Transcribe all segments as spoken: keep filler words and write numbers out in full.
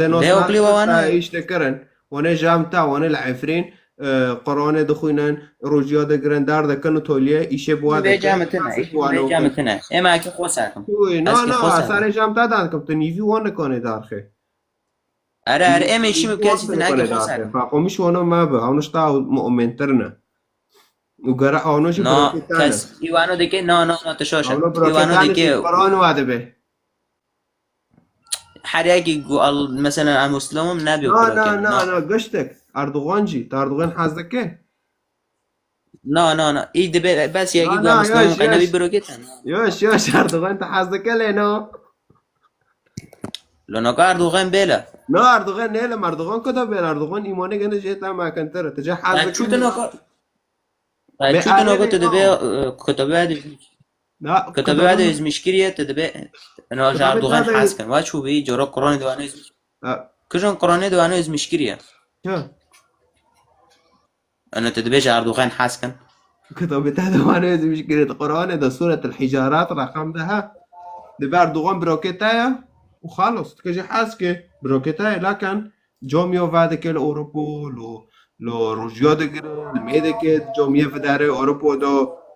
Te Lê oklî we wana? Îş dikirin. Wane jam ta, wane li Efrîn, e, Qur'anê dixwînin, rojîya digirin, dar dikin û toliyê, îşê bi wa Vê dikin. Cam tine, Nasip îş wane vê oklî. Cam tine. Ema ki xwe sakim. Uy, Ez na, ki na, xwe sakim. Sarê jam ta dan kim, tu nîvî wan nikane darxê. Are, are, em ê şî Nîvî wan kesî tine ki nikane xwe darxê. sakim. Fa qomiş wana me bi, hawniş ta mu'mintir ne. Û gere hawno jî No, birokê te ne. kes, îwano dike, no, no, no, tu şoşe. Hawno birokê Îwano te ne dike. Jî Qur'an wa dibe. Her yekî ku al, mesela em Muslimim nebî Na, na, birokê. na, No. na, giştek. Erdogan jî. Tu Erdogan hez dike? No, no, no. Î dibe bes yekî Na, ku na, em Muslimim yoş, qey nebî yoş. birokê te. Yoş, yoş, Erdogan tu hez dike lê no. Lo noka Erdogan bêle. Na, Erdogan nêlim, Erdogan kuda bêle, Erdogan îmanê gene jê te mekintir. Tu jê hez Ay, dike. Çû tu noka. Ay, Me çû tu noka arê tu dibe, no. e, kutabe de Na, Kutabe kutabe de ezmişkiriye, tu dibe. No, Kutabe Erdogan de hez kin. Wa çû bî, coro Qur'anê de wane ezmiş-, Ha. Kijon Qur'anê de wane ezmişkiriye. Ha. Ana tu dibêje Erdogan hez kin. Kitabê te de wane ezmişkirê di Qur'anê de Suretul Hicarat reqem de he. Dibe Erdogan birokê te ye û xalos. Dike jî hez ke birokê te ye. Lakin camiya vedike li Ewropa, lo, lo Rojya digire, li Mêdeke camiye videre Ewropa de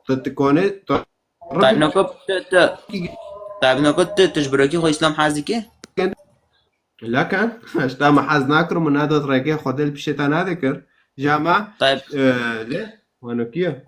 tu tikane, tu Taybnoko tu, tu. Taybnoko tu, tu ji birokî xwe Îslam hez dike? Lakin, ji te me hez nakir, min nedat rêkê Xwedê li piştê te nedikir. Ji me, Tayb. e, lê, wano kî ye?